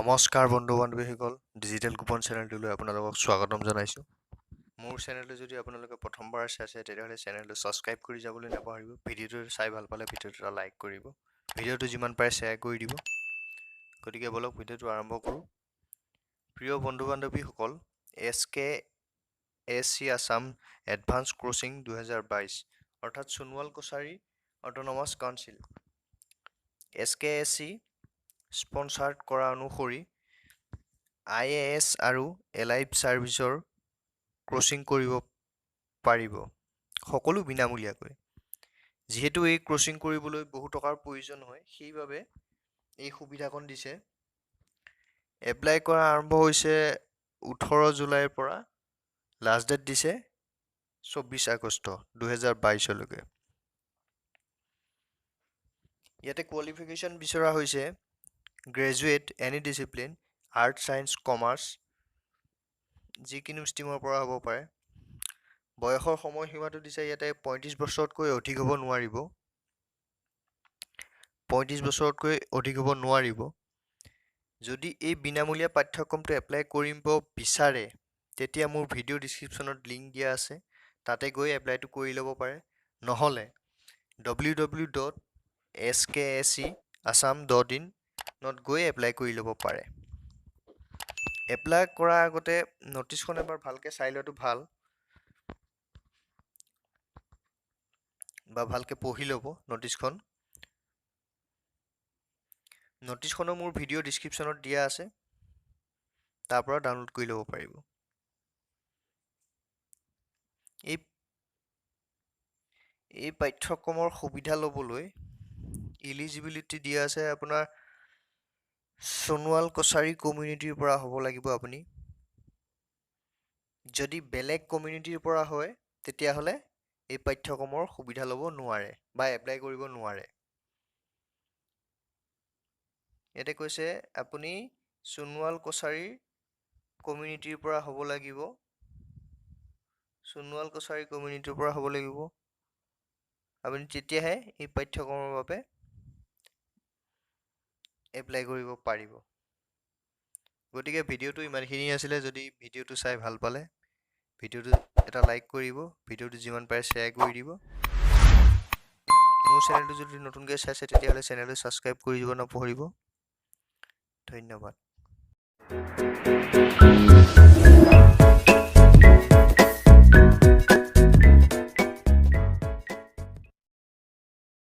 নমস্কাৰ বন্ধু বান্ধৱীসকল, digital coupon চেনেলটোলৈ আপোনালোকক স্বাগতম জনাইছোঁ। মোৰ চেনেলটো যদি আপোনালোকে প্ৰথমবাৰ চাইছে, তেতিয়াহ'লে চেনেলটো ছাবস্ক্ৰাইব কৰি যাবলৈ নাপাহৰিব। ভিডিঅ'টো চাই ভাল পালে ভিডিঅ'টো এটা লাইক কৰিব, ভিডিঅ'টো যিমান পাৰে শ্বেয়াৰ কৰি দিব। গতিকে ব'লক, ভিডিঅ'টো আৰম্ভ কৰোঁ। প্ৰিয় বন্ধু বান্ধৱীসকল, SKAC Assam advance coaching 2022, অৰ্থাৎ Sonowal Kachari autonomous council, SKAC sponsored কৰা অনুসৰি আইএএছ আৰু এলাইড ছাৰ্ভিচৰ কোচিং কৰিব পাৰিব, সকলো বিনামূলীয়াকৈ। যিহেতু এই কোচিং কৰিবলৈ বহু টকাৰ প্ৰয়োজন হয়, সেইবাবে এই সুবিধাকণ দিছে। এপ্লাই কৰা আৰম্ভ হৈছে 18 জুলাইৰ পৰা, লাষ্ট ডেট দিছে 24 আগষ্ট 2022লৈকে। ইয়াতে কোৱালিফিকেশ্যন বিচৰা হৈছে graduate, any discipline, art, science, commerce, যিকোনো ষ্ট্ৰীমৰ পৰা হ'ব পাৰে। বয়সৰ সময়সীমাটো দিছে ইয়াতে 35 বছৰতকৈ অধিক হ'ব নোৱাৰিব, 35 বছৰতকৈ অধিক হ'ব নোৱাৰিব। যদি এই বিনামূলীয়া পাঠ্যক্ৰমটো এপ্লাই কৰিব বিচাৰে, তেতিয়া মোৰ ভিডিঅ' ডিছক্ৰিপশ্যনত লিংক দিয়া আছে, তাতে গৈ এপ্লাইটো কৰি ল'ব পাৰে। নহ'লে ww.skacassam.inত গৈ এপ্লাই কৰি ল'ব পাৰে। এপ্লাই কৰাৰ আগতে ন'টিছখন এবাৰ ভালকৈ চাই লোৱাটো ভাল বা ভালকৈ পঢ়ি ল'ব ন'টিছখন। ন'টিছখনো মোৰ ভিডিঅ' ডিছক্ৰিপশ্যনত দিয়া আছে, তাৰ পৰা ডাউনলোড কৰি ল'ব পাৰিব। এই পাঠ্যক্ৰমৰ সুবিধা ল'বলৈ ইলিজিবিলিটি দিয়া আছে, আপোনাৰ সোণোৱাল কছাৰী কমিউনিটিৰ পৰা হ'ব লাগিব আপুনি। যদি বেলেগ কমিউনিটিৰ পৰা হয়, তেতিয়াহ'লে এই পাঠ্যক্ৰমৰ সুবিধা ল'ব নোৱাৰে বা এপ্লাই কৰিব নোৱাৰে। ইয়াতে কৈছে, আপুনি সোণোৱাল কছাৰীৰ কমিউনিটিৰ পৰা হ'ব লাগিব, সোণোৱাল কছাৰী কমিউনিটিৰ পৰা হ'ব লাগিব আপুনি, তেতিয়াহে এই পাঠ্যক্ৰমৰ বাবে এপ্লাই কৰিব পাৰিব। গতিকে ভিডিঅ'টো ইমানখিনি আছিলে। যদি ভিডিঅ'টো চাই ভাল পালে, ভিডিঅ'টো এটা লাইক কৰিব, ভিডিঅ'টো যিমান পাৰে শ্বেয়াৰ কৰি দিব। মোৰ চেনেলটো যদি নতুনকৈ চাইছে, তেতিয়াহ'লে চেনেলটো ছাবস্ক্ৰাইব কৰি দিব নাপাহৰিব। ধন্যবাদ।